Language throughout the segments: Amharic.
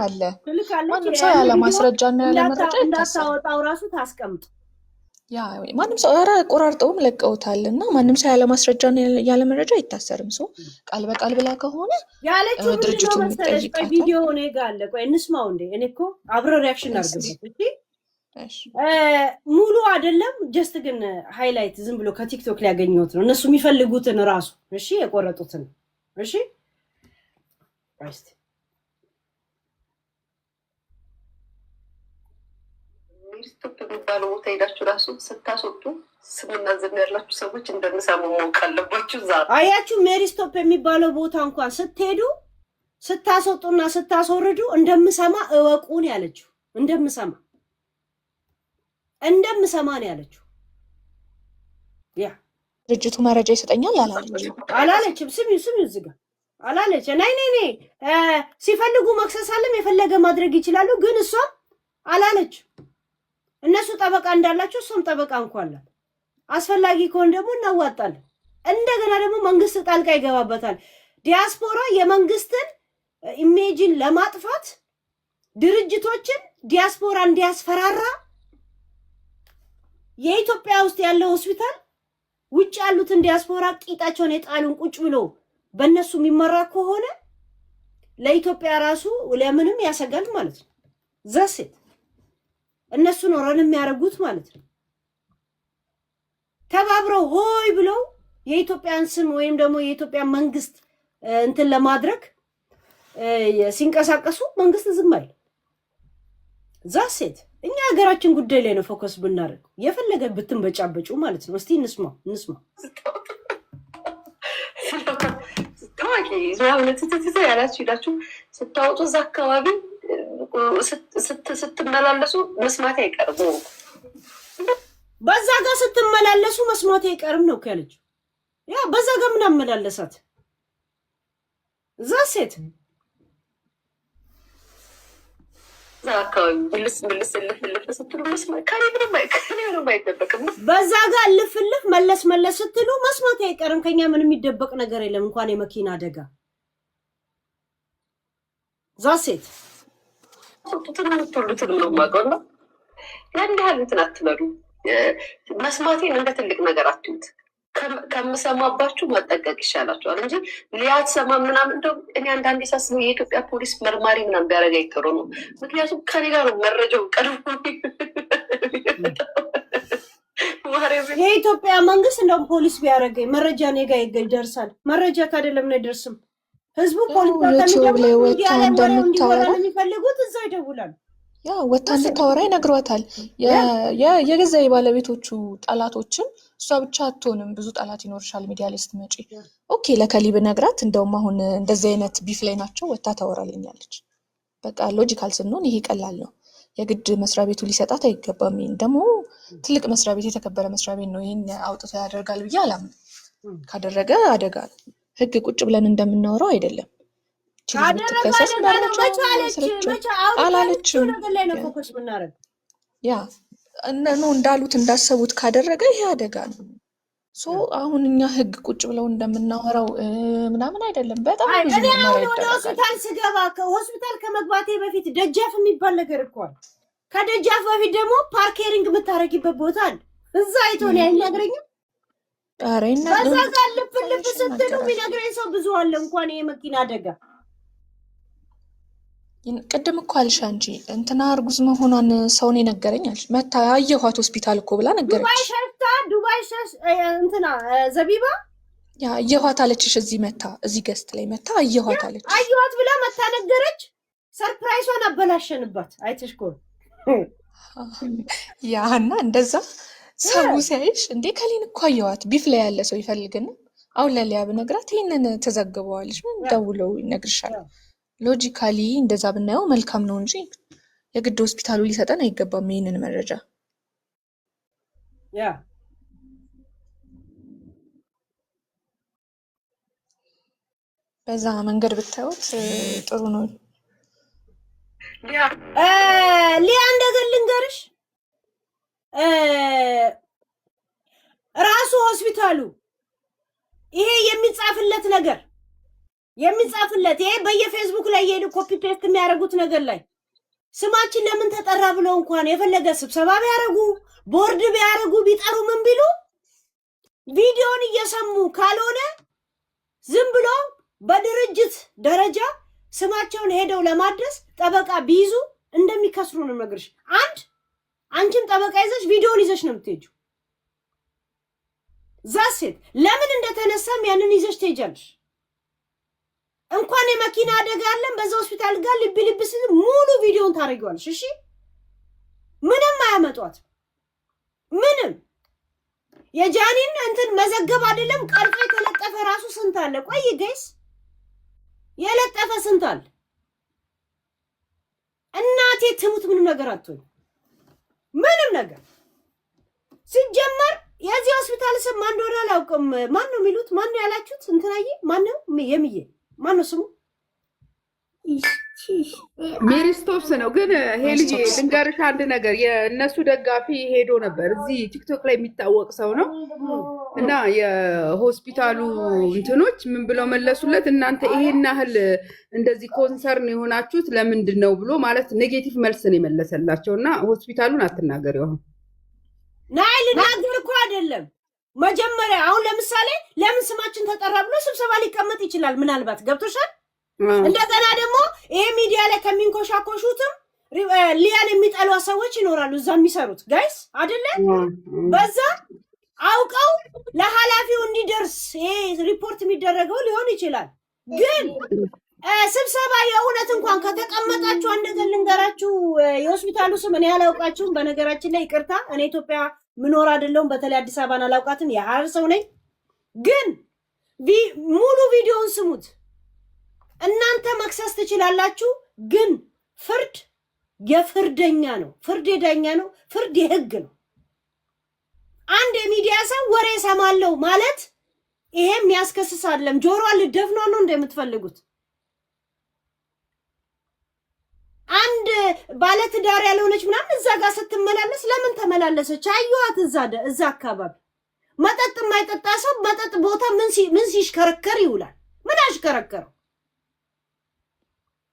አለ። ትልካለች። ማንም ሰው ያለ ያን ቪዲዮ ማስረጃ እና ያለ መረጃ ይታሰራል። እንዳታወጣው ራሱ ታስቀምጥ። ያ ማንም ሰው ኧረ ቆራርጠውም ለቀውታል። እና ማንም ሰው ያለ ማስረጃ እና ያለ መረጃ አይታሰርም። ሰው ቃል በቃል ብላ ከሆነ ያለችው ምንድን ነው ድርጅቱም መሰለሽ? ቆይ ይጠይቃታል። ቪዲዮ እኔ ጋ አለ። ቆይ እንስማው እንዴ። እኔ እኮ አብረ reaction እስቲ አድርግበት። እሺ እሺ። ሙሉ አይደለም፣ just ግን highlight ዝም ብሎ ከቲክቶክ ሊያገኘሁት ነው እነሱ የሚፈልጉትን ራሱ። እሺ የቆረጡትን። እሺ ቆይ እስቲ። ሜሪስቶፕ የሚባለው ቦታ ሄዳችሁ ራሱ ስታስወጡ ስምና ዝም ያላችሁ ሰዎች እንደምሰሙ ማወቅ አለባችሁ። እዛ አያችሁ፣ ሜሪስቶፕ የሚባለው ቦታ እንኳን ስትሄዱ ስታስወጡና ስታስወርዱ እንደምሰማ እወቁን ያለችው። እንደምሰማ እንደምሰማ ነው ያለችው። ያ ድርጅቱ መረጃ ይሰጠኛል አላለችም። አላለችም። ስሚው ስሚው፣ እዚህ ጋር አላለች። ናይ ናይ ናይ ሲፈልጉ መክሰስ አለም የፈለገ ማድረግ ይችላሉ። ግን እሷም አላለች። እነሱ ጠበቃ እንዳላቸው እሷም ጠበቃ እንኳን አላት። አስፈላጊ ከሆነ ደግሞ እናዋጣለን። እንደገና ደግሞ መንግስት ጣልቃ ይገባበታል። ዲያስፖራ የመንግስትን image ን ለማጥፋት ድርጅቶችን ዲያስፖራ እንዲያስፈራራ የኢትዮጵያ ውስጥ ያለው ሆስፒታል ውጭ ያሉትን ዲያስፖራ ቂጣቸውን የጣሉን ቁጭ ብሎ በእነሱ የሚመራ ከሆነ ለኢትዮጵያ ራሱ ለምንም ያሰጋል ማለት ነው። That's it እነሱ ነው run የሚያደርጉት ማለት ነው። ተባብረው ሆይ ብለው የኢትዮጵያን ስም ወይም ደግሞ የኢትዮጵያ መንግስት እንትን ለማድረግ ሲንቀሳቀሱ መንግስት ዝም አይል። That's it እኛ ሀገራችን ጉዳይ ላይ ነው focus ብናደርግ የፈለገ ብትንበጫበጩ ማለት ነው። እስቲ እንስማ እንስማ። ታዋቂ ምናምን ትትትት ያላችሁ ሄዳችሁ ስታወጡ እዛ አካባቢ ስትመላለሱ መስማት አይቀርም። በዛ ጋር ስትመላለሱ መስማት አይቀርም ነው እኮ ያለችው። ያ በዛ ጋር ምን አመላለሳት? That's it እዛ አካባቢ ምልስ ምልስ እልፍ እልፍ ስትሉ መስማት ከእኔ ምንም አይደበቅም። በዛ ጋር እልፍ እልፍ መለስ መለስ ስትሉ መስማት አይቀርም። ከኛ ምንም የሚደበቅ ነገር የለም። እንኳን የመኪና አደጋ that's it ቱትን የምትወዱትን ነው የማውቀው እና ያን ያህል እንትን አትበሉ። መስማቴን እንደ ትልቅ ነገር አትዩት። ከምሰማባችሁ መጠንቀቅ ይሻላችኋል እንጂ ሊያትሰማ ምናምን። እንደውም እኔ አንዳንዴ ሳስበው የኢትዮጵያ ፖሊስ መርማሪ ምናምን ቢያደርገኝ ጥሩ ነው። ምክንያቱም ከኔ ጋር ነው መረጃው ቀድሞ። የኢትዮጵያ መንግስት እንደውም ፖሊስ ቢያደርገኝ መረጃ እኔ ጋር ይደርሳል። መረጃ ካደለም ለምን አይደርስም? ህዝቡ ፖሊስ ጋር ዩቲዩብ ላይ ከሚደውል ወጥታ ሚዲያ ላይ ወሬው እንዲወራ እንደምታወራ ነው የሚፈልጉት። እዛው ይደውላል። ያ ወታ እንድታወራ ይነግሯታል። የገዛ የባለቤቶቹ ጠላቶችም እሷ ብቻ አትሆንም፣ ብዙ ጠላት ይኖርሻል ሚዲያ ላይ ስትመጪ። Okay ለከሊ ብነግራት እንደውም አሁን እንደዚህ አይነት beef ላይ ናቸው፣ ወታ ታወራልኛለች። በቃ logical ስንሆን ይሄ ቀላል ነው። የግድ መስሪያ ቤቱ ሊሰጣት አይገባም። ይሄን ደግሞ ትልቅ መስሪያ ቤት የተከበረ መስሪያ ቤት ነው። ይሄን አውጥቶ ያደርጋል ብዬ አላምንም። ካደረገ አደጋ ነው። ህግ ቁጭ ብለን እንደምናወራው አይደለም። ችግር ካደረገ ብትከሰስ አደጋ ነው። መረጃ መቼ አለች? ማስረጃ መቼ አሁን ያለችው አላለችም። ነገር ላይ ነው focus ብናደርግ። ያ እነ ነው እንዳሉት እንዳሰቡት ካደረገ ይሄ አደጋ ነው። So አሁን እኛ ህግ ቁጭ ብለው እንደምናወራው ምናምን አይደለም። በጣም አይ ብዙ እኔ ምርመራ አሁን ወደ ይደረጋል። ሆስፒታል ስገባ ከሆስፒታል ከመግባቴ በፊት ደጃፍ የሚባል ነገር እኮ አለ። ከደጃፍ በፊት ደግሞ parking የምታረጊበት ቦታ አለ። እዛ አይቶ እኔ አይነግረኝም። ኧረ በዛ ይናገር ጋር ልፍ ልፍ ሰዎች ስትሉ ይናገራል። የሚነግረኝ ሰው ብዙ አለ። እንኳን የመኪና አደጋ ቅድም እኮ አልሽ አንቺ እንትና እርጉዝ መሆኗን ሰውን የነገረኝ አልሽ። መታ አየኋት ሆስፒታል እኮ ብላ ዱባይ ነገረችሽ። ሸፍታ ዱባይ ሸሽ እንትና ዘቢባ ያ አየኋት አለችሽ። እዚህ መታ እዚህ guest ላይ መታ አየኋት አለችሽ። አየኋት ብላ መታ ነገረች። Surprise ሷን አበላሸንባት። አይተሽ ከሆነ ያ እና እንደዛ ሰው ሲያይሽ እንዴ ከሌን እኮ አየኋት beef ላይ ያለ ሰው ይፈልግና አሁን ለሊያ ብነግራት ይህንን ተዘግበዋለች ምን ደውለው ይነግርሻል። Logically እንደዛ ብናየው መልካም ነው እንጂ የግድ ሆስፒታሉ ሊሰጠን አይገባም ይህንን መረጃ። ያ በዛ መንገድ ብታዩት ጥሩ ነው። ሊያ እንደገር ልንገርሽ ራሱ ሆስፒታሉ ይሄ የሚጻፍለት ነገር የሚጻፍለት ይሄ በየፌስቡክ ላይ እየሄዱ copy paste የሚያደርጉት ነገር ላይ ስማችን ለምን ተጠራ ብለው እንኳን የፈለገ ስብሰባ ቢያደርጉ፣ ቦርድ ቢያደርጉ፣ ቢጠሩ፣ ምን ቢሉ ቪዲዮን እየሰሙ ካልሆነ ዝም ብሎ በድርጅት ደረጃ ስማቸውን ሄደው ለማድረስ ጠበቃ ቢይዙ እንደሚከስሩ ነው የምነግርሽ። አንድ አንቺም ጠበቃ ይዘሽ ቪዲዮን ይዘሽ ነው የምትሄጂው። That's it ለምን እንደተነሳም ያንን ይዘሽ ትሄጃለሽ። እንኳን የመኪና አደጋ አለን በዛ ሆስፒታል ጋር ልብ ልብ ስል ሙሉ ቪዲዮን ታደርጊዋለሽ። እሺ፣ ምንም አያመጧት፣ ምንም የጃኒን እንትን መዘገብ አይደለም ቀርጾ የተለጠፈ ራሱ ስንት አለ። ቆይ guys፣ የለጠፈ ስንት አለ። እናቴ ትሙት ምንም ነገር አትሆኝ፣ ምንም ነገር። ሲጀመር የዚህ ሆስፒታል ስም ማን እንደሆነ አላውቅም። ማን ነው የሚሉት? ማን ነው ያላችሁት? እንትናዬ ማን ነው? የሚዬ ማን ነው ስሙ? ሜሪስቶፕስ ነው። ግን ሄልዬ ልንገርሽ አንድ ነገር፣ የእነሱ ደጋፊ ሄዶ ነበር። እዚህ ቲክቶክ ላይ የሚታወቅ ሰው ነው እና የሆስፒታሉ እንትኖች ምን ብለው መለሱለት? እናንተ ይሄን ያህል እንደዚህ concern የሆናችሁት ለምንድን ነው ብሎ ማለት negative መልስ ነው የመለሰላቸው። እና ሆስፒታሉን አትናገሪ አሁን። ናይ ልናገር እኮ አይደለም። መጀመሪያ አሁን ለምሳሌ ለምን ስማችን ተጠራ ብሎ ስብሰባ ሊቀመጥ ይችላል። ምናልባት ገብቶሻል። እንደገና ደግሞ ይሄ ሚዲያ ላይ ከሚንኮሻኮሹትም ሊያን የሚጠሏ ሰዎች ይኖራሉ፣ እዛ የሚሰሩት guys አይደለ? በዛ አውቀው ለኃላፊው እንዲደርስ ይሄ ሪፖርት የሚደረገው ሊሆን ይችላል። ግን ስብሰባ የእውነት እንኳን ከተቀመጣችሁ አንድ ነገር ልንገራችሁ። የሆስፒታሉ ስም እኔ አላውቃችሁም። በነገራችን ላይ ይቅርታ፣ እኔ ኢትዮጵያ ምኖር አይደለሁም። በተለይ አዲስ አበባን አላውቃትም። የሐረር ሰው ነኝ። ግን ሙሉ ቪዲዮውን ስሙት። እናንተ መክሰስ ትችላላችሁ፣ ግን ፍርድ የፍርደኛ ነው። ፍርድ የዳኛ ነው። ፍርድ የህግ ነው። አንድ የሚዲያ ሰው ወሬ እሰማለሁ ማለት ይሄ የሚያስከስስ አይደለም። ጆሮዋን ልደፍኗ ነው እንደምትፈልጉት። አንድ ባለትዳር ያልሆነች ምናምን እዛ ጋር ስትመላለስ ለምን ተመላለሰች? አየኋት እዛ አካባቢ መጠጥ የማይጠጣ ሰው መጠጥ ቦታ ምን ሲሽከረከር ይውላል? ምን አሽከረከረው?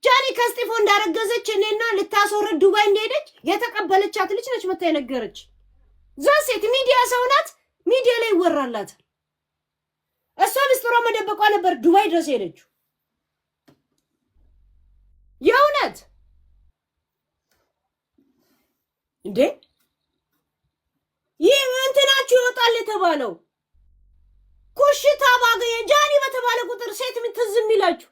ጃኒ ከስጢፎ እንዳረገዘች እኔና ልታስወርድ ዱባይ እንደሄደች የተቀበለቻት ልጅ ነች መታ የነገረች። That's it ሚዲያ ሰው ናት። ሚዲያ ላይ ይወራላታል። እሷ ምስጢሯ መደበቋ ነበር ዱባይ ድረስ ሄደችው። የእውነት እንዴ፣ ይህ እንትናችሁ ይወጣል የተባለው ኩሽታ ባገኘ ጃኒ በተባለ ቁጥር ሴት ትዝ የሚላችሁ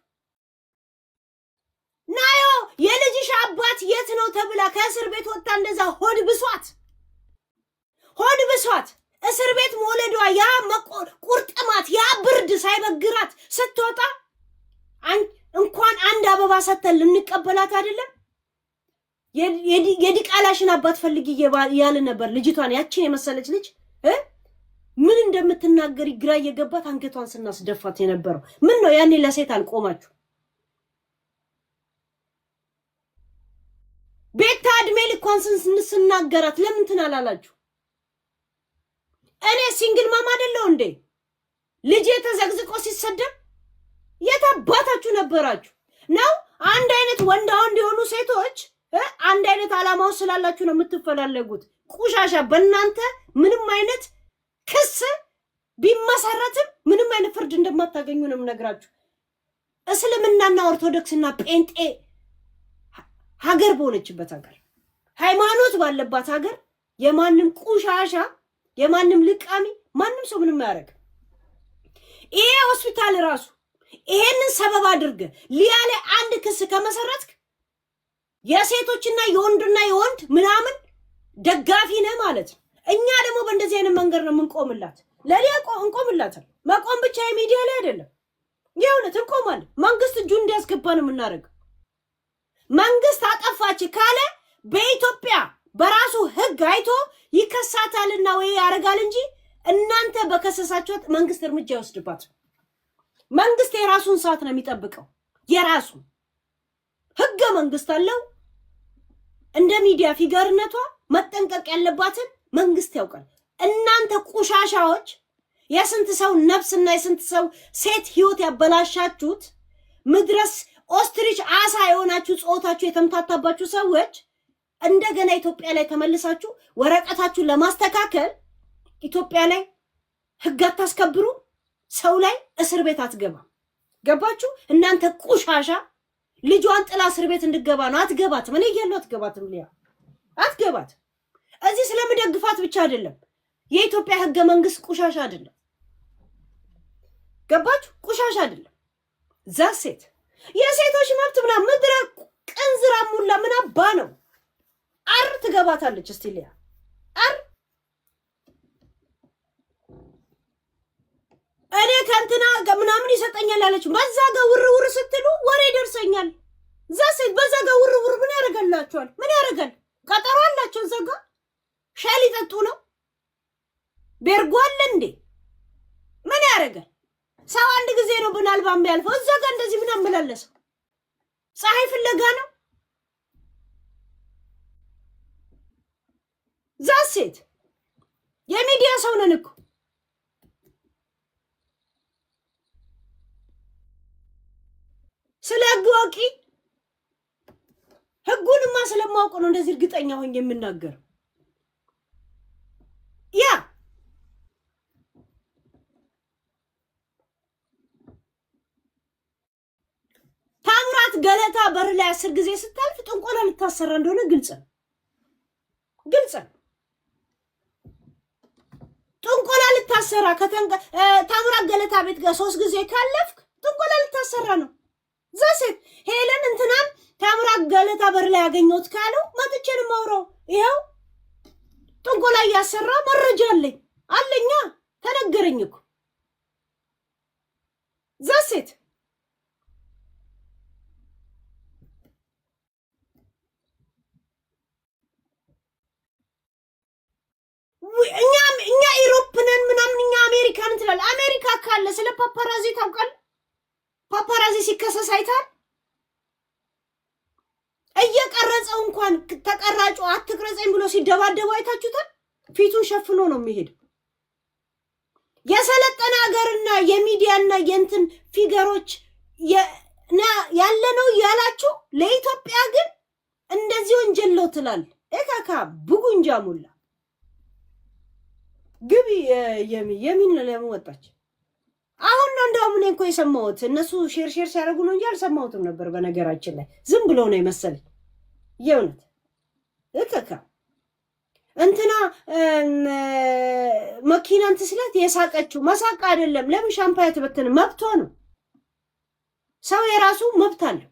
ናዮ የልጅሽ አባት የት ነው ተብላ ከእስር ቤት ወጥታ እንደዛ ሆድ ብሷት ሆድ ብሷት እስር ቤት መውለዷ ያ ቁርጥማት ያ ብርድ ሳይበግራት ስትወጣ እንኳን አንድ አበባ ሰተን ልንቀበላት አይደለም የዲቃላሽን አባት ፈልጊ እያልን ነበር። ልጅቷን ያችን የመሰለች ልጅ ምን እንደምትናገሪ ግራ እየገባት አንገቷን ስናስደፋት የነበረው ምን ነው ያኔ ለሴት አልቆማችሁ? ቤታ እድሜ ልኳን ስናገራት ለምን እንትን አላላችሁ? እኔ single mom አይደለሁ እንዴ? ልጄ ተዘግዝቆ ሲሰደብ የት አባታችሁ ነበራችሁ? ነው አንድ አይነት ወንዳ ወንድ የሆኑ ሴቶች አንድ አይነት ዓላማው ስላላችሁ ነው የምትፈላለጉት። ቁሻሻ በእናንተ ምንም አይነት ክስ ቢመሰረትም ምንም አይነት ፍርድ እንደማታገኙ ነው የምነግራችሁ። እስልምናና ኦርቶዶክስና ጴንጤ ሀገር በሆነችበት ሀገር፣ ሃይማኖት ባለባት ሀገር የማንም ቁሻሻ የማንም ልቃሚ ማንም ሰው ምንም አያደርግም። ይሄ ሆስፒታል ራሱ ይሄንን ሰበብ አድርገህ ሊያ ላይ አንድ ክስ ከመሰረትክ የሴቶችና የወንድና የወንድ ምናምን ደጋፊ ነህ ማለት ነው። እኛ ደግሞ በእንደዚህ አይነት መንገድ ነው የምንቆምላት። ለሊያ እንቆምላታል። መቆም ብቻ የሚዲያ ላይ አይደለም፣ የእውነት እንቆማለን። መንግስት እጁን እንዲያስገባ ነው የምናደርገው። መንግስት አጠፋች ካለ በኢትዮጵያ በራሱ ሕግ አይቶ ይከሳታልና ወይ ያደርጋል እንጂ እናንተ በከሰሳችኋት መንግስት እርምጃ ይወስድባት። መንግስት የራሱን ሰዓት ነው የሚጠብቀው። የራሱ ህገ መንግስት አለው። እንደ ሚዲያ figure ነቷ መጠንቀቅ ያለባትን መንግስት ያውቃል። እናንተ ቁሻሻዎች የስንት ሰው ነፍስና የስንት ሰው ሴት ህይወት ያበላሻችሁት ምድረስ ostrich አሳ የሆናችሁ ጾታችሁ የተምታታባችሁ ሰዎች እንደገና ኢትዮጵያ ላይ ተመልሳችሁ ወረቀታችሁን ለማስተካከል ኢትዮጵያ ላይ ህግ አታስከብሩ፣ ሰው ላይ እስር ቤት አትገባም። ገባችሁ? እናንተ ቁሻሻ ልጇን ጥላ እስር ቤት እንድገባ ነው። አትገባትም። እኔ እያለሁ አትገባትም። ሊያ አትገባት። እዚህ ስለምደግፋት ብቻ አይደለም። የኢትዮጵያ ህገ መንግስት ቁሻሻ አይደለም። ገባችሁ? ቁሻሻ አይደለም። That's it የሴቶች መብት ምናምን ምድረ ቅንዝራ ሙላ ምን አባ ነው? አር ትገባታለች። እስቲ ሊያ አር እኔ ከእንትና ምናምን ይሰጠኛል አለች። በዛ ጋ ውር ውር ስትሉ ወሬ ይደርሰኛል። That's it በዛ ጋ ውር ውር ምን ያደርጋላችኋል? ምን ያደርጋል? ቀጠሮ አላቸው። እዛ ጋ ሻይ ሊጠጡ ነው። ቤርጎ አለ እንዴ? ምን ያደርጋል? ሰው አንድ ጊዜ ነው ምናልባት የሚያልፈው። እዛ ጋ እንደዚህ ምን አመላለሰው? ፀሐይ ፍለጋ ነው። That's it የሚዲያ ሰው ነን እኮ። ስለ ህግ ወቂ ህጉንማ ስለማውቅ ነው እንደዚህ እርግጠኛ ሆኜ የምናገረው። Yeah, ታምራት ገለታ በር ላይ 10 ጊዜ ስታልፍ ጥንቆላ ልታሰራ እንደሆነ ግልጽ ነው፣ ግልጽ ነው። ጥንቆላ ልታሰራ ታምራት ገለታ ቤት ጋር 3 ጊዜ ካለፍክ ጥንቆላ ልታሰራ ነው። That's it ሄለን እንትናን ታምራት ገለታ በር ላይ ያገኘሁት ካለው መጥቼ ነው የማወራው። ይኸው ጥንቆላ እያሰራ መረጃ አለኝ አለኛ ተነገረኝ እኮ። That's it እኛ Europe ነን ምናምን እኛ አሜሪካን ትላለህ። አሜሪካ ካለ ስለ paparazzi ታውቃለህ? Paparazzi ሲከሰስ አይተሃል? እየቀረጸው እንኳን ተቀራጩ አትቅረጸኝ ብሎ ሲደባደቡ አይታችሁታል? ፊቱን ሸፍኖ ነው የሚሄደው። የሰለጠነ ሀገርና የሚዲያና የእንትን figure ኦች ያለ ነው እያላችሁ ለኢትዮጵያ ግን እንደዚህ ወንጀል ነው ትላል። እካካ ቡጉንጃ ሙላ ግቢ የሚን ለምን ወጣች? አሁን ነው እንደውም እኔ እኮ የሰማሁት፣ እነሱ share share ሲያደርጉ ነው እንጂ አልሰማሁትም ነበር። በነገራችን ላይ ዝም ብሎ ነው የመሰለኝ። የእውነት እከካ እንትና መኪና እንትን ስላት የሳቀችው መሳቅ አይደለም። ለምን ሻምፓ ያተበተነ መብቷ ነው። ሰው የራሱ መብት አለው።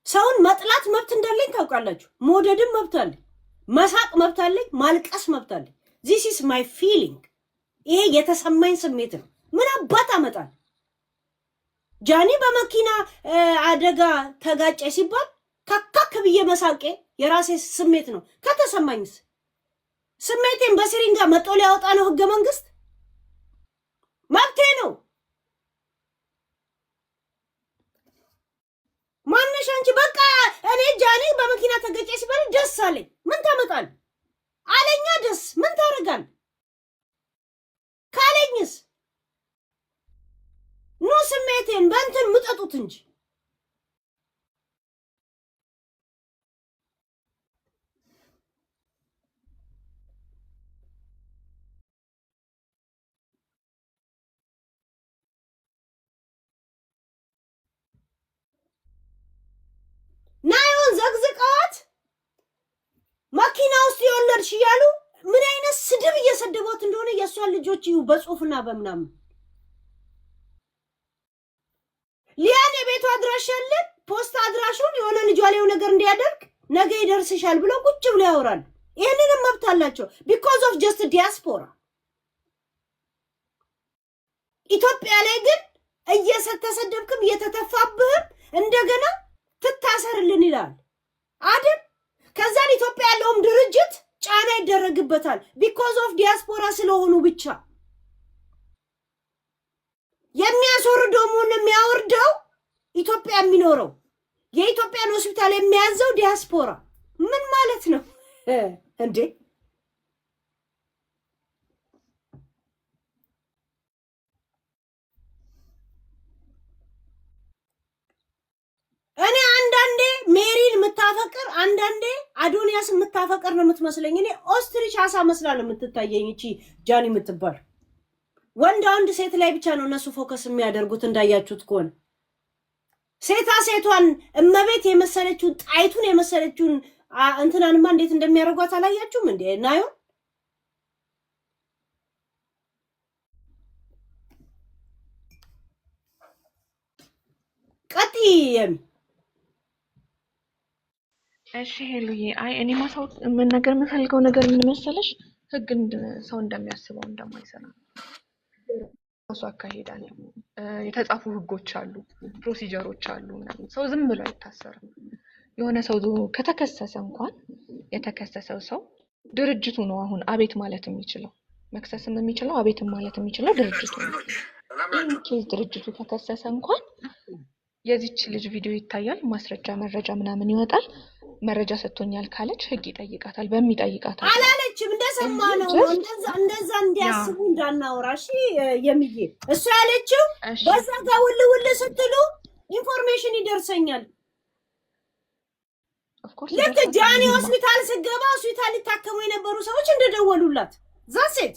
ሰውን መጥላት መብት እንዳለኝ ታውቃላችሁ። መውደድም መብት አለኝ። መሳቅ መብት አለኝ። ማልቀስ መብት አለኝ። This is my feeling። ይሄ የተሰማኝ ስሜት ነው። ምን አባት አመጣል? ጃኒ በመኪና አደጋ ተጋጨ ሲባል ካካክ ብዬ መሳቄ የራሴ ስሜት ነው። ከተሰማኝስ ስሜቴን በሲሪንጋ መጦ ሊያወጣ ነው ህገ መንግስት? መብቴ ነው። ማነሽ አንቺ? በቃ እኔ ጃኒ በመኪና ተገጨ ሲባል ደስ አለኝ። ምን ታመጣል? አለኛ ደስ ምን ታደርጋል? ካለኝስ ኑ ስሜቴን በእንትን ምጠጡት እንጂ። ናዮን ዘግዝቀዋት መኪና ውስጥ የወለድሽ እያሉ ምን አይነት ስድብ እየሰደቧት እንደሆነ የእሷን ልጆች እዩ በጽሁፍና በምናምን። ሊያን የቤቱ አድራሻ አለ። ፖስታ አድራሹን የሆነ ልጇ ላይ ነገር እንዲያደርግ ነገ ይደርስሻል ብለው ቁጭ ብሎ ያወራሉ። ይህንንም መብት አላቸው። Because of just diaspora። ኢትዮጵያ ላይ ግን እየተሰደብክም እየተተፋብህም እንደገና ትታሰርልን ይላል አይደል? ከዛን ኢትዮጵያ ያለውም ድርጅት ጫና ይደረግበታል። Because of diaspora ስለሆኑ ብቻ። የሚያስወርደው መሆን የሚያወርደው ኢትዮጵያ የሚኖረው የኢትዮጵያን ሆስፒታል የሚያዘው ዲያስፖራ ምን ማለት ነው እንዴ? ሜሪን የምታፈቅር አንዳንዴ አዶንያስ የምታፈቅር ነው የምትመስለኝ። እኔ ostrich አሳ መስላ ነው የምትታየኝ እቺ ጃኒ የምትባል። ወንድ ወንድ ሴት ላይ ብቻ ነው እነሱ focus የሚያደርጉት። እንዳያችሁት ከሆነ ሴታ ሴቷን እመቤት የመሰለችውን ጣይቱን የመሰለችውን እንትናንማ እንዴት እንደሚያደርጓት አላያችሁም እንዴ? ናዮ ቀጥይ የሚ። እሺ ሄሉዬ፣ አይ እኔ ማሳወቅ መናገር የምፈልገው ነገር ምን መሰለሽ፣ ህግ ሰው እንደሚያስበው እንደማይሰራ ራሱ አካሄድ አለ። የተጻፉ ህጎች አሉ፣ procedure ኦች አሉ ምናምን። ሰው ዝም ብሎ አይታሰርም። የሆነ ሰው ከተከሰሰ እንኳን የተከሰሰው ሰው ድርጅቱ ነው አሁን አቤት ማለት የሚችለው፣ መክሰስም የሚችለው አቤትም ማለት የሚችለው ድርጅቱ ነው። In case ድርጅቱ ተከሰሰ እንኳን የዚች ልጅ ቪዲዮ ይታያል፣ ማስረጃ መረጃ ምናምን ይወጣል። መረጃ ሰጥቶኛል ካለች ህግ ይጠይቃታል፣ በሚጠይቃት አግባብ አላለችም። እንደሰማ እንጂ ነው just እንደዛ እንደዛ እንዲያስቡ እንዳናወራ። እሺ የሚዬ እሱ ያለችው በዛ ጋር ውል ውል ስትሉ information ይደርሰኛል። Of course ልክ ይደርሳታል። ጃኒ ይሄማ ሆስፒታል ስገባ ሆስፒታል ሊታከሙ የነበሩ ሰዎች እንደደወሉላት that's it።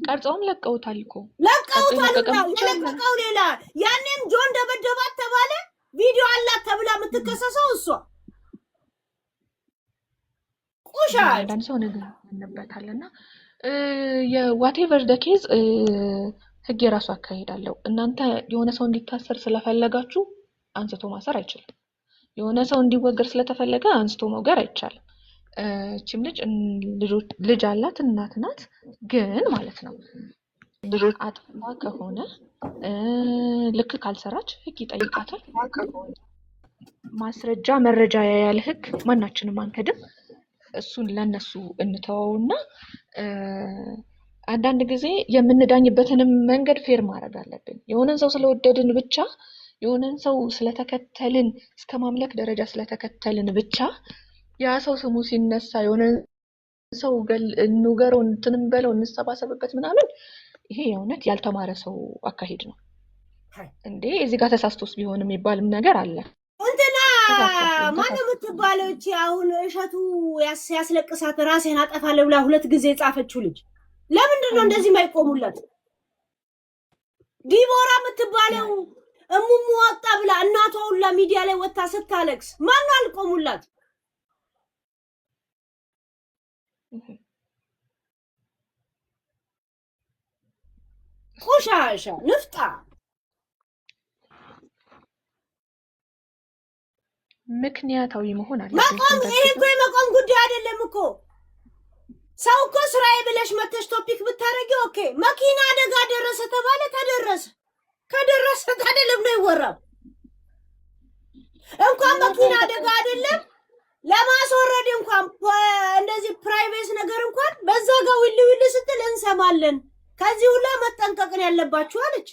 ቀርጸውም ለቀውታል እኮ፣ ቀርጸው ለቀውታል። የለቀቀም ብቻ አለ። የለቀቀው ሌላ። ያኔም ጆን ደበደባት ተባለ። ቪዲዮ አላት ተብላ የምትከሰሰው እሷ ቆሻሽ። አንዳንድ ሰው ነገር ያምንበታል እና የ whatever the case ህግ የራሱ አካሄድ አለው። እናንተ የሆነ ሰው እንዲታሰር ስለፈለጋችሁ አንስቶ ማሰር አይችልም። የሆነ ሰው እንዲወገር ስለተፈለገ አንስቶ መውገር አይቻልም። እቺም ልጅ ልጅ አላት፣ እናት ናት። ግን ማለት ነው አጥፍታ ከሆነ ልክ ካልሰራች ህግ ይጠይቃታል። ማስረጃ መረጃ ያያል ህግ፣ ማናችንም አንክድም። እሱን ለነሱ እንተወውና አንዳንድ ጊዜ የምንዳኝበትንም መንገድ fair ማድረግ አለብን። የሆነን ሰው ስለወደድን ብቻ፣ የሆነን ሰው ስለተከተልን፣ እስከ ማምለክ ደረጃ ስለተከተልን ብቻ ያ ሰው ስሙ ሲነሳ የሆነን ሰው እንውገረው፣ እንትንም በለው፣ እንሰባሰብበት ምናምን፣ ይሄ የእውነት ያልተማረ ሰው አካሄድ ነው። እንዴ እዚህ ጋር ተሳስቶስ ቢሆን የሚባልም ነገር አለ። እንትና ተሳስቶስ ቢሆን ማነው ተሳስቶ የምትባለው እቺ አሁን እሸቱ ሲያስለቅሳት ራሴን አጠፋለሁ ብላ ሁለት ጊዜ የጻፈችው ልጅ ለምንድን ነው እንደዚህ የማይቆሙለት? ዲቦራ የምትባለው እሙሙ ወጣ ብላ እናቷ ሁላ ሚዲያ ላይ ወጥታ ስታለቅስ ማነው አልቆሙላት? ቆሻሻ ንፍጣ። ምክንያታዊ መሆን አለብን መቆም ይሄ እኮ ስንደግፍም። የመቆም ጉዳይ አይደለም እኮ። ሰው እኮ ስራዬ ብለሽ መተሽ topic ብታረጊ okay። መኪና አደጋ ደረሰ ተባለ ተደረሰ። ከደረሰ ታዲያ ለምን አይወራም? እንኳን መኪና አደጋ አይደለም ለማስወረድ እንኳን እንደዚህ private ነገር እንኳን በዛ ጋር ውል ውል ስትል እንሰማለን። ከዚህ ሁላ መጠንቀቅን ያለባችሁ አለች።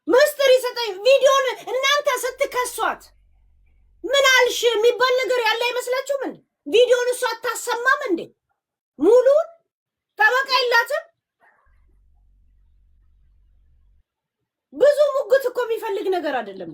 ምስጢር ይሰጠኝ ቪዲዮን እናንተ ስትከሷት ምን አልሽ የሚባል ነገር ያለ አይመስላችሁም እንዴ? ቪዲዮን እሷ አታሰማም እንዴ? ሙሉን ጠበቃ የላትም። ብዙ ሙግት እኮ የሚፈልግ ነገር አይደለም።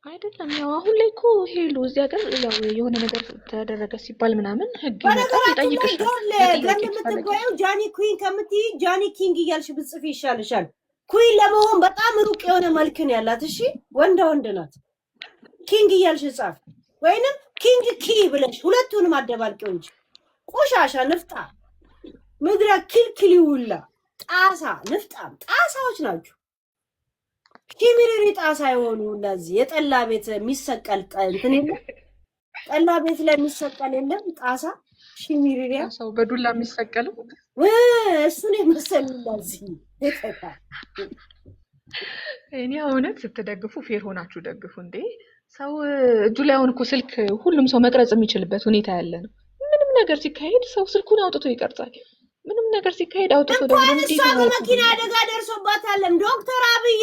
አይደለም ያው አሁን ላይ እኮ ሄሉ እዚህ ሀገር ያው የሆነ ነገር ተደረገ ሲባል ምናምን ህግ ይመጣል፣ በነገራችን ላይ ይጠይቅሻል። girl ለጥያቄ የምትባየው ትፈለጊያለሽ። ጃኒ queen ከምትይ ጃኒ king እያልሽ ብጽፊ ይሻልሻል። Queen ለመሆን በጣም ሩቅ የሆነ መልክ ነው ያላት። እሺ ወንዳ ወንድ ናት። King እያልሽ ጻፍ፣ ወይንም king ኪ ብለሽ ሁለቱንም አደባልቂው እንጂ ቆሻሻ ንፍጣ ምድረ ኪልኪሊ ውላ ጣሳ ንፍጣም ጣሳዎች ናቸው። ኪሚሪሪ ጣሳ የሆኑ እነዚህ የጠላ ቤት የሚሰቀል እንትን የለም፣ ጠላ ቤት ላይ የሚሰቀል የለም ጣሳ ሺሚሪሪያ ሰው በዱላ የሚሰቀለው እሱን የመሰሉ እነዚህ የተካ እኔ እውነት ስትደግፉ fair ሆናችሁ ደግፉ። እንዴ ሰው እጁ ላይ አሁን እኮ ስልክ ሁሉም ሰው መቅረጽ የሚችልበት ሁኔታ ያለ ነው። ምንም ነገር ሲካሄድ ሰው ስልኩን አውጥቶ ይቀርጻል። ምንም ነገር ሲካሄድ አውጥቶ ደግሞ እንኳን እንዴት እሷ ነው በመኪና አደጋ ደርሶባታለም ዶክተር አብይ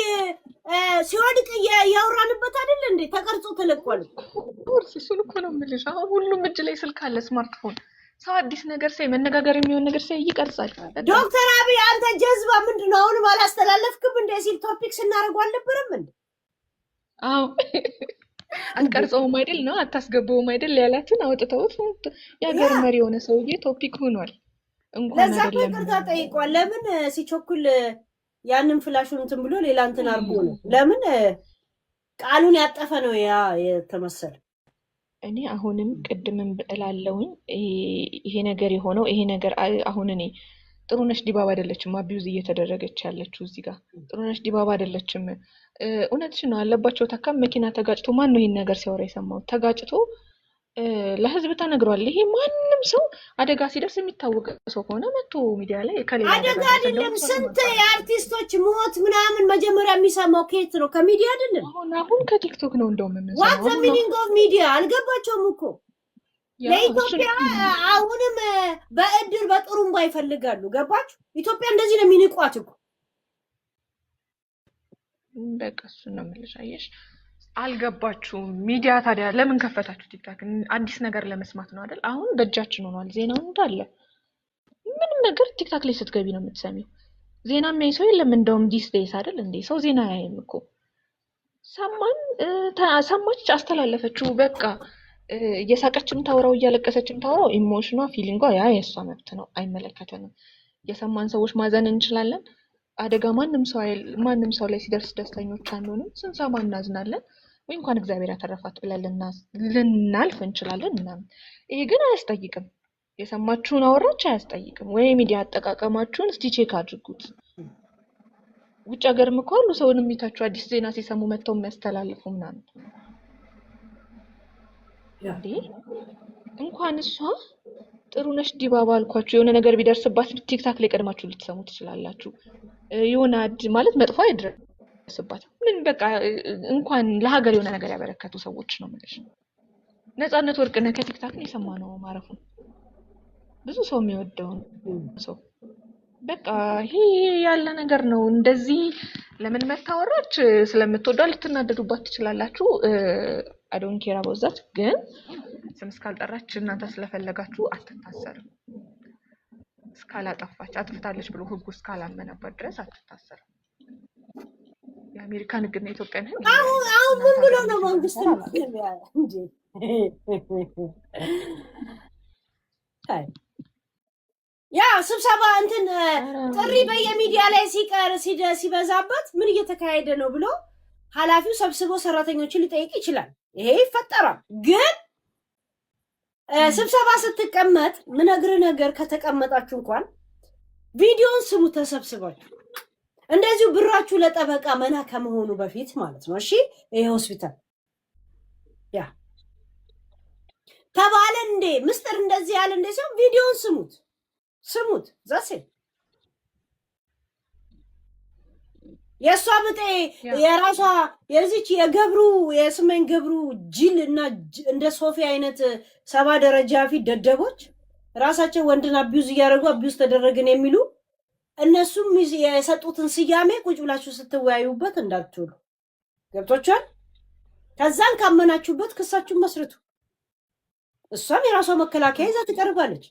ሲወድቅ እያወራንበት አይደል እንዴ? ተቀርጾ ተለቋል። ኮርስ እሱን እኮ ነው የምልሽ። አሁን ሁሉም እጅ ላይ ስልክ አለ፣ ስማርትፎን። ሰው አዲስ ነገር ሳይ፣ መነጋገር የሚሆን ነገር ሳይ ይቀርጻል። በቃ። ዶክተር አብይ አንተ ጀዝባ ምንድን ነው አሁንም አላስተላለፍክም እንደ ሲል topic ስናደርገው አልነበረም እንዴ? አዎ፣ አትቀርጸውም አይደል ነው፣ አታስገባውም አይደል ያላትን አውጥተውት የሀገር መሪ የሆነ ሰውዬ topic ሆኗል። እንኳን ለዛ እኮ አይደለም ይቅርታ ጠይቋል። ለምን ሲቸኩል ያንን flash ኡን እንትን ብሎ ሌላ እንትን አድርጎ ነው። ለምን ቃሉን ያጠፈ ነው ያ የተመሰለ። እኔ አሁንም ቅድምም እላለሁኝ፣ ይሄ ነገር የሆነው ይሄ ነገር አሁን እኔ ጥሩነሽ ዲባባ አይደለችም abuse እየተደረገች ያለችው፣ እዚህ ጋር ጥሩነሽ ዲባባ አይደለችም። እውነትሽን ነው፣ አለባቸው ተካም መኪና ተጋጭቶ፣ ማን ነው ይሄን ነገር ሲያወራ የሰማው? ተጋጭቶ ለህዝብ ተነግሯል። ይሄ ማንም ሰው አደጋ ሲደርስ የሚታወቅ ሰው ከሆነ መጥቶ ሚዲያ ላይ ከሌላ አደጋ አደጋ ደረሰ። አይደለም፣ እንደውም ሰው ስንት የአርቲስቶች ሞት ምናምን መጀመሪያ የሚሰማው ከየት ነው? ከሚዲያ አይደለም? አሁን አሁን ከቲክቶክ ነው እንደውም የምንሰማው። What አሁን meaning of media አልገባቸውም እኮ። ያ እሱን ለኢትዮጵያ አሁንም በእድር በጥሩምባ ይፈልጋሉ። ገባችሁ? ኢትዮጵያ እንደዚህ ነው የሚንቋት እኮ። በቃ እሱን ነው የምልሽ። አየሽ፣ አልገባችሁም። ሚዲያ ታዲያ ለምን ከፈታችሁ? ቲክቶክ አዲስ ነገር ለመስማት ነው አይደል? አሁን በእጃችን ሆኗል ዜናው እንዳለ። ምንም ነገር ቲክቶክ ላይ ስትገቢ ነው የምትሰሚው። ዜና የሚያይ ሰው የለም። እንደውም these days አይደል እንዴ፣ ሰው ዜና አያይም እኮ። ሰማን፣ ሰማች፣ አስተላለፈችው። በቃ እየሳቀችም ታውራው እያለቀሰችም ታውራው፣ emotion ኗ feeling ጓ ያ የእሷ መብት ነው፣ አይመለከተንም። የሰማን ሰዎች ማዘን እንችላለን። አደጋ ማንም ሰው ላይ ሲደርስ ደስተኞች አንሆንም። ስንሰማ እናዝናለን፣ ወይ እንኳን እግዚአብሔር ያተረፋት ብለን ልናልፍ እንችላለን ምናምን። ይሄ ግን አያስጠይቅም። የሰማችሁን አወራች፣ አያስጠይቅም። ወይ ሚዲያ አጠቃቀማችሁን እስቲ check አድርጉት። ውጭ ሀገርም እኮ አሉ ሰውን የሚታችሁ አዲስ ዜና ሲሰሙ መጥተው የሚያስተላልፉ ምናምን። እንዴ፣ እንኳን እሷ ጥሩነሽ ዲባባ አልኳችሁ፣ የሆነ ነገር ቢደርስባት ቲክታክ ላይ ቀድማችሁ ልትሰሙ ትችላላችሁ። የሆነ ማለት መጥፎ አይድረስባት ምን በቃ እንኳን ለሀገር የሆነ ነገር ያበረከቱ ሰዎች ነው የምልሽ። ነፃነት ወርቅነህ ከቲክታክ ነው የሰማነው ማረፉን። ብዙ ሰው የሚወደውን ሰው፣ በቃ ይሄ ያለ ነገር ነው። እንደዚህ ለምን መታወራች ስለምትወዷ ልትናደዱባት ትችላላችሁ። I don't care about that፣ ግን ስም እስካልጠራች እናንተ ስለፈለጋችሁ አትታሰርም። እስካላጠፋች፣ አጥፍታለች ብሎ ህጉ እስካላመነባት ድረስ አትታሰርም። የአሜሪካን ህግና የኢትዮጵያን ህግ አሁን ይለያያል። አሁን ምን እናንተ ብሎ ሀገር ነው እንዴት መንግስት እንደሚሰራ አላውቅም። እንዴ? አይ፣ ያ ስብሰባ እንትን ኧረ ጥሪ በየሚዲያ ላይ ሲቀር ሲበዛበት ምን እየተካሄደ ነው ብሎ ኃላፊው ሰብስቦ ሰራተኞችን ሊጠይቅ ይችላል። ይሄ ይፈጠራል። ግን ስብሰባ ስትቀመጥ ምነግር ነገር ከተቀመጣችሁ እንኳን ቪዲዮን ስሙ ተሰብስባችሁ፣ እንደዚሁ ብራችሁ ለጠበቃ መና ከመሆኑ በፊት ማለት ነው። እሺ፣ ይሄ ሆስፒታል ያ ተባለ እንዴ፣ ምስጢር እንደዚህ ያለ እንዴ ሲሆን ቪዲዮን ስሙት ስሙት። That's it። የእሷ ብጤ የራሷ የዚች የገብሩ የስመኝ ገብሩ ጅል እና እንደ ሶፊ አይነት ሰባ ደረጃ ፊት ደደቦች፣ ራሳቸው ወንድን abuse እያደረጉ abuse ተደረግን የሚሉ፣ እነሱም የሰጡትን ስያሜ ቁጭ ብላችሁ ስትወያዩበት እንዳትውሉ። ገብቶቻል። ከዛን ካመናችሁበት ክሳችሁን መስርቱ። እሷም የራሷ መከላከያ ይዛ ትቀርባለች።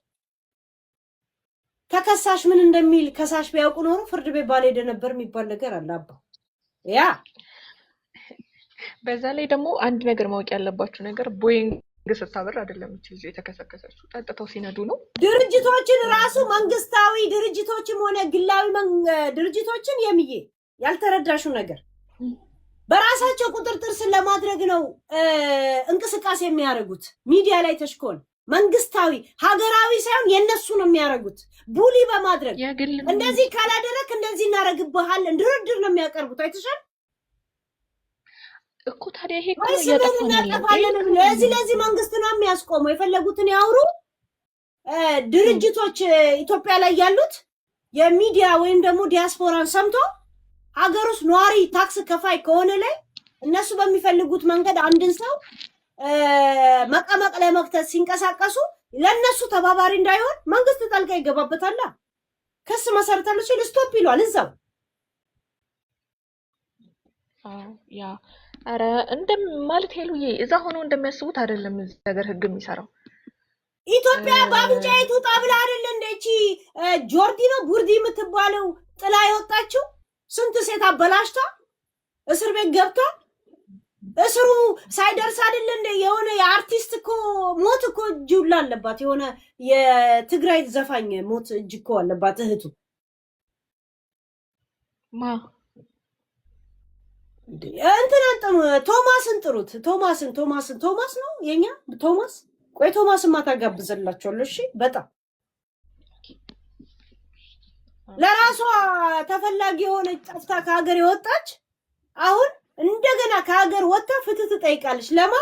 ተከሳሽ ምን እንደሚል ከሳሽ ቢያውቁ ኖሮ ፍርድ ቤት ባልሄደ ነበር የሚባል ነገር አለ። አባ ያ በዛ ላይ ደግሞ አንድ ነገር ማወቅ ያለባችሁ ነገር፣ ቦይንግ ስታበር አይደለም እቺ ልጅ የተከሰከሰችው፣ ጠጥተው ሲነዱ ነው። ድርጅቶችን ራሱ መንግስታዊ ድርጅቶችም ሆነ ግላዊ ድርጅቶችን የሚዬ ያልተረዳሽው ነገር በራሳቸው ቁጥጥር ስር ለማድረግ ነው እንቅስቃሴ የሚያደርጉት። ሚዲያ ላይ ተሽኮን መንግስታዊ ሀገራዊ ሳይሆን የእነሱ ነው የሚያደርጉት። Bully በማድረግ የግል እንደዚህ ካላደረክ እንደዚህ እናደርግብሃለን ድርድር ነው የሚያቀርቡት። አይተሻል እኮ። ታዲያ ይሄ እኮ ወይ ነው ስምህን እያጠፋን ያለው። እናጠፋለን። ይሄ እኮ ለዚህ ነው። ለዚህ መንግስት ነው የሚያስቆመው። የፈለጉትን ያውሩ። ድርጅቶች ኢትዮጵያ ላይ ያሉት የሚዲያ ወይም ደግሞ ዲያስፖራን ሰምቶ ሀገር ውስጥ ነዋሪ ታክስ ከፋይ ከሆነ ላይ እነሱ በሚፈልጉት መንገድ አንድን ሰው መቀመቅ ለመክተት ሲንቀሳቀሱ ለእነሱ ተባባሪ እንዳይሆን መንግስት ጣልቃ ይገባበታላ። ክስ መሰረታለሁ ሲል stop ይሏል እዛው። አዎ፣ ያ ኧረ እንደም ማለት ሄሉዬ እዛ ሆነው እንደሚያስቡት አይደለም እዚህ ሀገር ህግ የሚሰራው። ኢትዮጵያ በአፍንጫዬ ትውጣ ብላ አይደለ እንደ እቺ ጆርዲ ነው ቡርዲ የምትባለው ጥላ የወጣችው? ስንት ሴት አበላሽታ እስር ቤት ገብታ እስሩ ሳይደርስ አይደለ እንደ የሆነ የአርቲስት እኮ ሞት እኮ እጅ ሁላ አለባት። የሆነ የትግራይ ዘፋኝ ሞት እጅ እኮ አለባት እህቱ። ማ እንትናን ጥሩ ቶማስን ጥሩት። ቶማስን ቶማስን ቶማስ ነው የኛ ቶማስ። ቆይ ቶማስን ማታ ጋብዘላቸዋለሁ። እሺ በጣም ለራሷ ተፈላጊ የሆነች ጠፍታ ከሀገር የወጣች አሁን እንደገና ከሀገር ወጥታ ፍትህ ትጠይቃለች። ለማ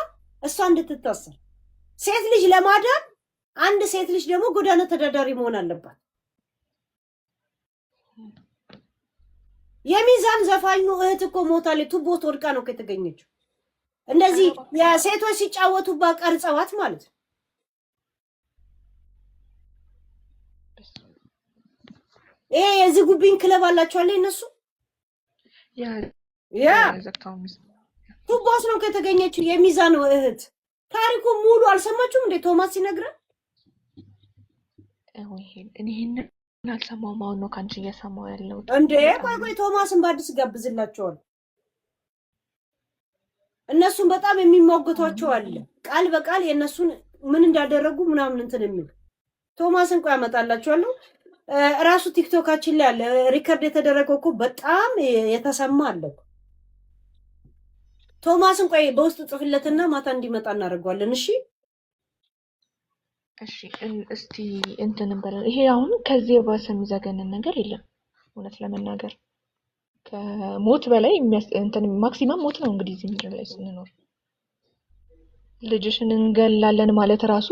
እሷ እንድትታሰር ሴት ልጅ ለማዳን አንድ ሴት ልጅ ደግሞ ጎዳና ተዳዳሪ መሆን አለባት። የሚዛን ዘፋኙ እህት እኮ ሞታለች። ቱቦ ወድቃ ነው እኮ የተገኘችው። እንደዚህ የሴቶች ሲጫወቱባት ቀርጸዋት ማለት ነው። ይሄ የዚህ ጉቢን ክለብ አላቸዋለ እነሱ ያ ቱቦስ ነው ከተገኘችው የሚዛን እህት። ታሪኩ ሙሉ አልሰማችሁም እንዴ? ቶማስ ሲነግረን ይህንን አልሰማሁም። አሁን ነው ከአንቺ እየሰማሁ ያለሁት። እንዴ ቆይ ቆይ፣ ቶማስን በአዲስ ጋብዝላቸዋል። እነሱን በጣም የሚሟገቷቸው አለ። ቃል በቃል የእነሱን ምን እንዳደረጉ ምናምን እንትን የሚሉ ቶማስን ቆይ አመጣላቸዋለሁ። እራሱ ቲክቶካችን ላይ አለ record የተደረገው እኮ በጣም የተሰማ አለ እኮ። ቶማስን ቆይ በውስጥ ጽፍለትና ማታ እንዲመጣ እናደርገዋለን። እሺ እሺ እስቲ እንትን እንበለን። ይሄ አሁን ከዚህ የባሰ የሚዘገንን ነገር የለም። እውነት ለመናገር ከሞት በላይ እንትን maximum ሞት ነው እንግዲህ እዚህ ምድር ላይ ስንኖር ልጅሽን እንገላለን ማለት ራሱ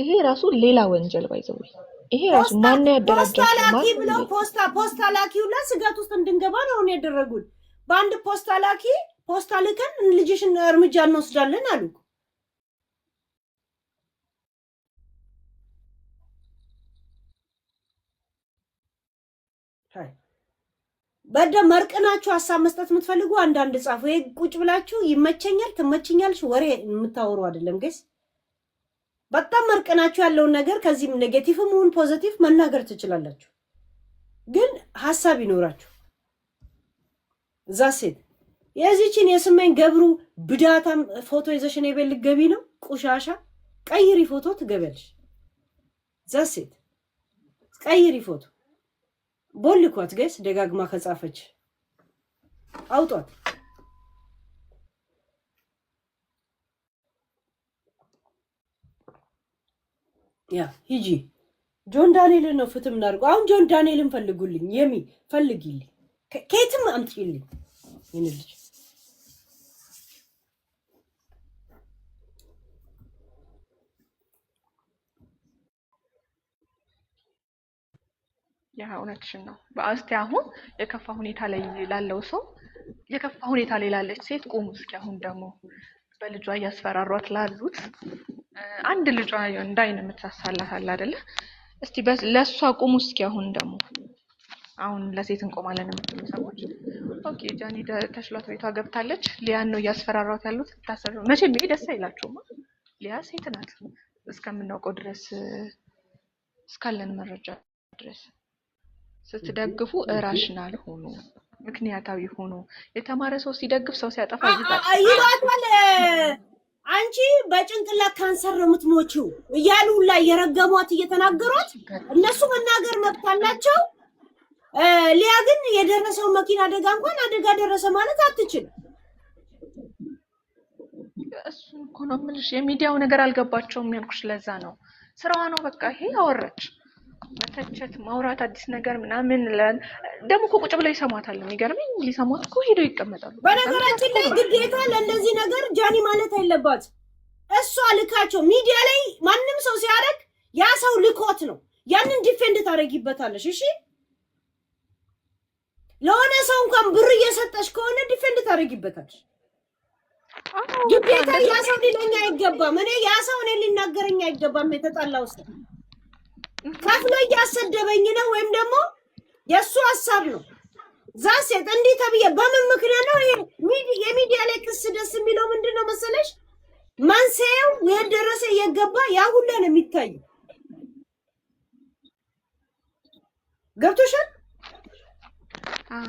ይሄ ራሱ ሌላ ወንጀል by the way ይሄ ራሱ ማን ፖስታ ያደራጃቸው? ላኪ ማን ብለው ፖስታ ላኪውላ ስጋት ውስጥ እንድንገባ ነው አሁን ያደረጉን። በአንድ ፖስታ ላኪ ፖስታ ልከን ልጅሽን እርምጃ እንወስዳለን አሉ። አይ፣ በደንብ መርቅናችሁ ሀሳብ መስጠት የምትፈልጉ አንዳንድ ጻፉ። ይሄ ቁጭ ብላችሁ ይመቸኛል ትመቸኛለሽ ወሬ የምታወሩ አይደለም guys። በጣም መርቅናችሁ ያለውን ነገር ከዚህም negative ም ይሁን positive መናገር ትችላላችሁ፣ ግን ሀሳብ ይኖራችሁ። እዛ ሴት የዚችን የስመኝ ገብሩ ብዳታም ፎቶ ይዘሽ እኔ ቤት ልትገቢ ነው? ቁሻሻ ቀይሪ ፎቶ ትገቢያለሽ። እዛ ሴት ቀይሪ ፎቶ ቦልኳት guys። ደጋግማ ከጻፈች አውጧት። ያ ሂጂ ጆን ዳንኤልን ነው ፍትህ የምናደርገው። አሁን ጆን ዳንኤልን ፈልጉልኝ፣ የሚ ፈልጊልኝ፣ ከየትም አምጪልኝ ይህን ልጅ። ያ እውነትሽን ነው። በአስቲ አሁን የከፋ ሁኔታ ላይ ላለው ሰው የከፋ ሁኔታ ላይ ላለች ሴት ቁሙ እስኪ። አሁን ደግሞ በልጇ እያስፈራሯት ላሉት አንድ ልጇ እንዳይን የምትሳሳላት አለ አይደለ? እስቲ ለእሷ ቁሙ እስኪ። አሁን ደግሞ አሁን ለሴት እንቆማለን የምትሉ ሰዎች okay፣ ጃኒ ተሽሏት ቤቷ ገብታለች። ሊያን ነው እያስፈራሯት ያሉት። ታሰሩ መቼም ይሄ ደስ አይላችሁም። ሊያ ሴት ናት እስከምናውቀው ድረስ እስካለን መረጃ ድረስ ስትደግፉ irrational ሁኑ፣ ምክንያታዊ ሁኑ። የተማረ ሰው ሲደግፍ ሰው ሲያጠፋ ይዛል ይሏታል። አንቺ በጭንቅላት ካንሰር ነው የምትሞቺው እያሉ ሁላ እየረገሟት እየተናገሯት፣ እነሱ መናገር መብት አላቸው። ሊያ ግን የደረሰው መኪና አደጋ እንኳን አደጋ ደረሰ ማለት አትችልም። እሱን እኮ ነው የምልሽ። የሚዲያው ነገር አልገባቸውም ያልኩሽ ለዛ ነው። ስራዋ ነው በቃ ይሄ አወራች፣ መተቸት፣ ማውራት፣ አዲስ ነገር ምናምን። ደግሞ እኮ ቁጭ ብለው ይሰሟታል። የሚገርመኝ ሊሰሟት እኮ ሄደው ይቀመጣሉ። በነገራችን ላይ ግዴታ ለእንደዚህ ነገር ጃኒ ማለት አይለባት። እሷ ልካቸው ሚዲያ ላይ ማንም ሰው ሲያደርግ ያ ሰው ልኮት ነው። ያንን defend ታደርጊበታለሽ። እሺ ለሆነ ሰው እንኳን ብር እየሰጠሽ ከሆነ defend ታደርጊበታለሽ። ግዴታ ያ ሰው ሊለኝ አይገባም። እኔ ያ ሰው እኔ ሊናገረኝ አይገባም። የተጣላው ሰው ከፍሎ እያሰደበኝ ነው ወይም ደግሞ የእሱ ሀሳብ ነው። ዛ ሴት እንዲህ ተብዬ በምን ምክንያት ነው ይሄ የሚዲያ ላይ ክስ ደስ የሚለው ምንድን ነው መሰለሽ? መንስኤው የት ደረሰ የት ገባ ያ ሁላ ነው የሚታየው። ገብቶሻል? አዎ።